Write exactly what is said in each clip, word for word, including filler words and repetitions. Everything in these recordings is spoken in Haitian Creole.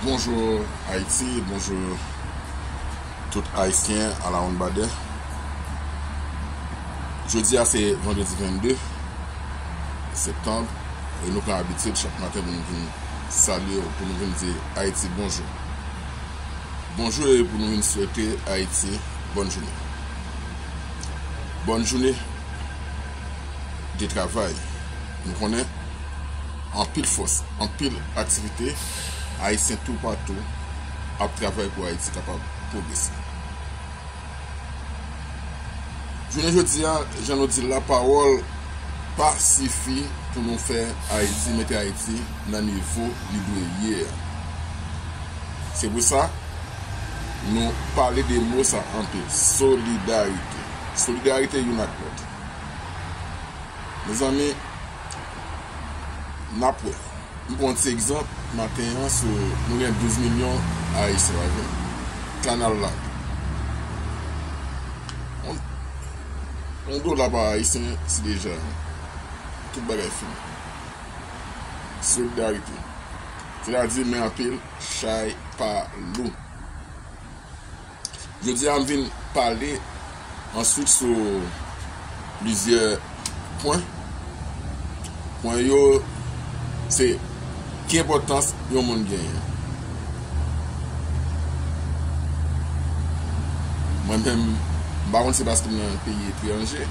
Bonjou Ayiti, bonjou tout Ayisyen alawonnbadè. Jodi a se vandredi vennde septanm, e nou pran abitid chak maten pou nou vin salye w, pou nou vin di Ayiti bonjou. Bonjou e pou nou vin swete Ayiti bòn jounen. Bòn jounen de travay. Nou konnen anpil fòs, anpil aktivite, Ayisyen toupatou ap travay pou Ayiti kapab pwogrese. Jounen jodi a, jan nou di l la, pawòl pa sifi pou nou fè Ayiti, mete Ayiti nan nivo li dwe ye a. Se pou sa, nou pale de mo sa anpil, solidarite. Solidarite youn ak lòt. Mezanmi, n ap wè. M pran ti egzanp, maten an, sou, nou gen douz milyon Ayisyen, pa vre? Kanal la. On, on dola pa Ayisyen, se deja tout bagay fini. Solidarite. Sètadi, men anpil, chay pa lou. Jodi a, m vin pale answit sou plizyè pwen. Pwen yo, se ki enpòtans yon moun genyen. Mwen menm, m pa konn si paske m nan peyi etranje.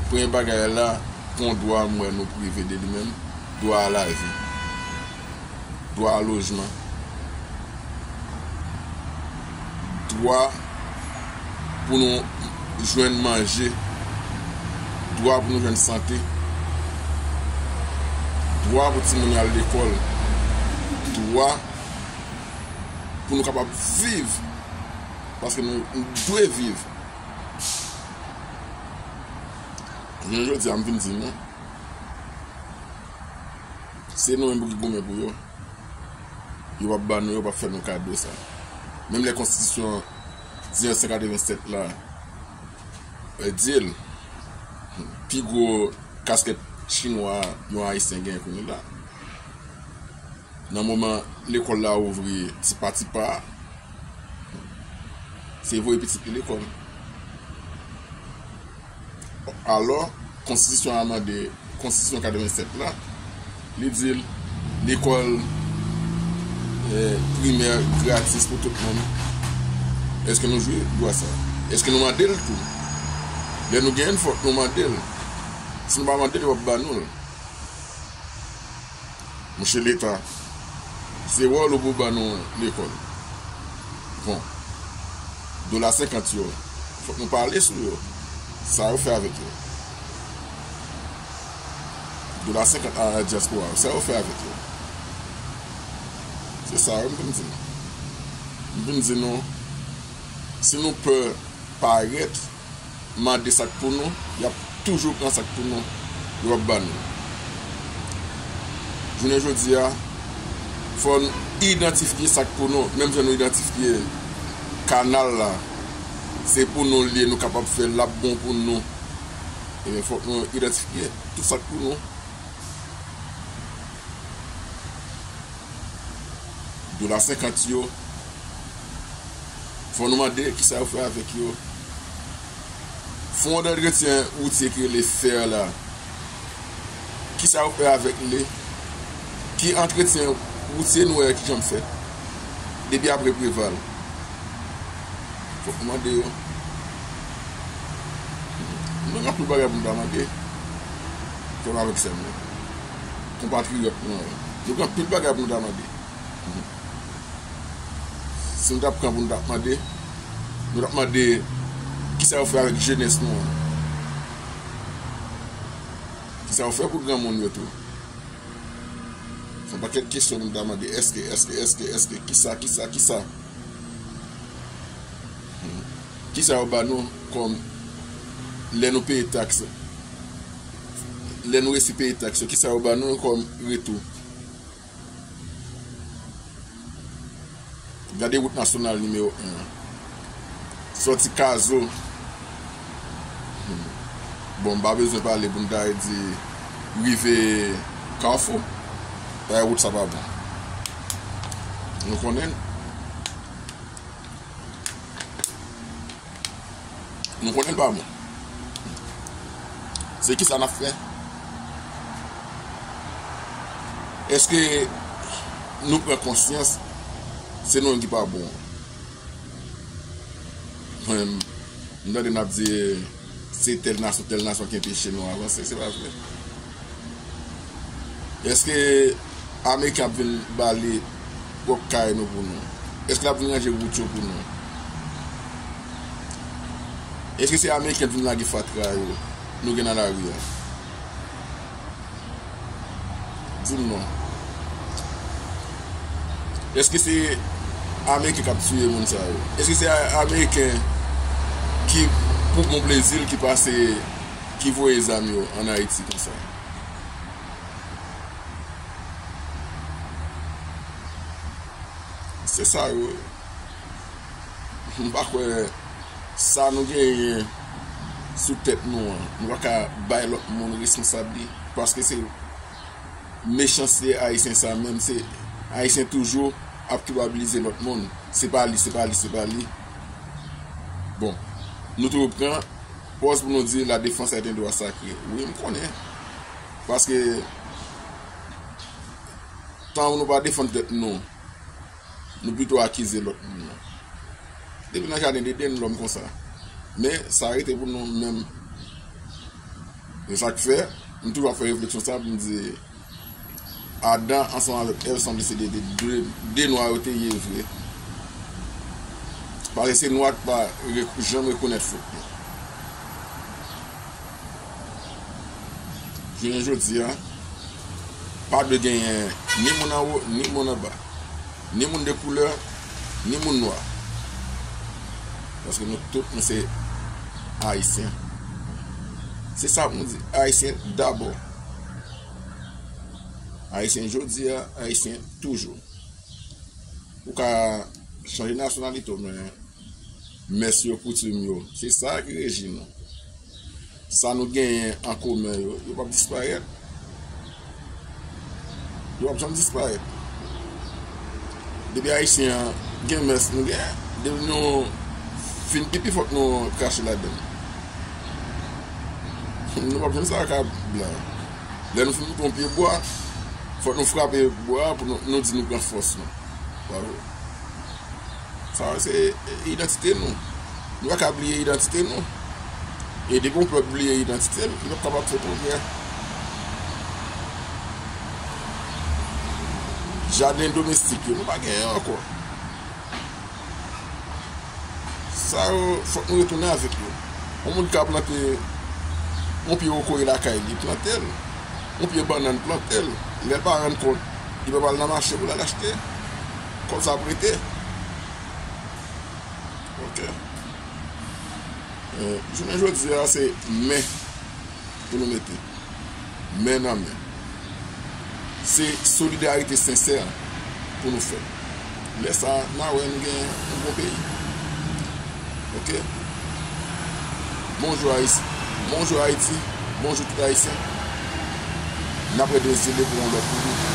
Premye bagay la, gon dwa m wè nou prive de li menm, dwa a lavi. Dwa a lojman, dwa pou nou jwenn manje, dwa pou nou jwenn sante, dwa pou timoun yo al lekòl, dwa pou nou kapab viv, paske nou, nou dwe viv. Jounen jodi a, m vin di nou, se nou menm pou ki goumen pou yo. Yo p ap ban nou, yo p ap fè nou kado sa. Menm lè konstitisyon mil nèf san katrevennsèt la, eh, di l, pi gwo kaskèt chinwa yon Ayisyen gen kounye la. Nan moman lekòl la ouvri tipa tipa, se voye pitit li lekòl. Alò, konstitisyon an mande, konstitisyon katrevennsèt la, li di l, lekòl, eh, primè gratis pou tout moun. Èske nou jwi dwa sa? Èske nou mande l tou? Lè nou genyen l, fòk nou mande l. Si nou pa mande l, yo p ap ban nou l. Monchè Leta, se wòl ou pou ban nou lekòl. Bon, dola senkant yo, fòk nou pale sou yo. Sa yo fè avèk yo? Dola senkant a dyaspora yo, sa yo fè avèk yo? Se sa yo m vin di nou. M vin di nou, si nou pè parèt, mande sa k pou nou, y ap toujou pran sa k pou nou, yo p ap ban nou. Jounen jodi a, fò n idantifye sa k pou nou, menm jan nou idantifye kanal la, se pou nou l ye, nou kapab fè l, l ap bon pou nou. Ebyen, fòk nou idantifye tout sa k pou nou. Dola senkant yo, fò nou mande kisa yo fè avèk yo. Fon dantretyen woutye ki rele fè la, kisa yo fè avèk li? Ki antretyen woutye nou wè ki janm fèt depi apre Preval? Fòk nou mande yo. Nou gen anpil bagay pou nou ta mande. Frè m avèk sè m yo, konpatriyòt nou yo, nou gen anpil bagay pou nou ta mande. Si nou t ap pran pou nou t ap mande, nou t ap mande kisa yo fè avèk jenès nou an. Kisa yo fè pou granmoun yo tou? Se yon pakèt kesyon nou ta mande, èske, èske, èske, èske, kisa, kisa, kisa? Hmm. Kisa yo ba nou kòm, lè nou peye taks, lè nou resi peye taks yo, kisa yo ba nou kòm retou? Gade wout nasyonal nimewo en an. Sòti Kazo. Bon, m pa bezwen pale pou n ta di rive Kafou. Bagay wout sa pa bon. Nou konnen l. Nou konnen l pa bon. Se kisa n ap fè? Èske nou pran konsyans se nou menm ki pa bon? Mwen, m tande n ap di se tèl nasyon, tèl nasyon ki enpeche nou avanse, se pa vre. Èske Ameriken ap vin bale pwòp kay nou pou nou? Èske l ap vin ranje wout yo pou nou? Èske se Ameriken ap vin lage fatra yo nou gen nan lari a? Di m non. Èske se Ameriken k ap tiye moun sa yo? Èske se Ameriken ki, pou bon plezi l, ki pase, ki voye zam yo ann Ayiti konsa? Se sa yo ye. M pa kwè sa nou genyen sou tèt nou an, nou pa ka bay lòt moun responsab li, paske se mechanste Ayisyen sa menm, se Ayisyen toujou ap kilpabilize lòt moun. Se pa li, se pa li, se pa li. Bon, nou toujou pran pòz pou nou di la défense est un droit sacré. Wi, m konnen. Paske tan nou pa defann tèt nou, nou pito akize lòt moun nan. Depi nan jaden Deden, lòm konsa. Men, sa rete pou nou menm. Se sa k fè, m toujou ap fè refleksyon sa pou m di, Adan ansanm avèk Èv sanble se de, de, de, de nwa yo te ye vre. Paske se nwa k pa re-, janm rekonèt fot yo. Jounen jodi a, pa dwe genyen ni moun anwo, ni moun anba, ni moun de koulè, ni moun nwa. Paske nou tout, nou se Ayisyen. Se sa pou nou di, Ayisyen dabò. Ayisyen jodi a, Ayisyen toujou. Ou ka chanje nasyonalite w, men mès yo, koutim yo, se sa ki reji nou. Sa nou genyen an komen yo, yo p ap disparèt. Yo p ap janm disparèt. Depi Ayisyen an gen mès nou gen, depi nou fin pipi, fòk nou krache ladan l. Nou p ap janm sa ak blan. Lè nou fin koupe yon pye bwa, fòk nou frape bwa a pou nou, nou di nou pran fòs nou. Bravo. Sa se idantite nou. Nou pa ka bliye idantite nou. E depi yon pèp bliye idantite l, li p ap kapab fè pwogrè. Jaden domestik yo, nou pa genyen ankò. Sa yo, fòk nou retounen avèk yo. Yon moun ka plante yon pye kokoye lakay li, plante l. Yon pye bannann, plante l. Lè l pa rann kont, li pa pral nan mache pou l al achte. Kòb sa ap rete. Ok. Eh, jounen jodi a, se men pou nou mete. Men nan men. Se solidarite sensè pou nou fè. Lè sa a, n a wè nou gen yon bon peyi. Ok? Bonjou, Ayis-, bonjou, Ayiti. Bonjou, tout Ayisyen. N ap rete zile pou yon lòt videyo.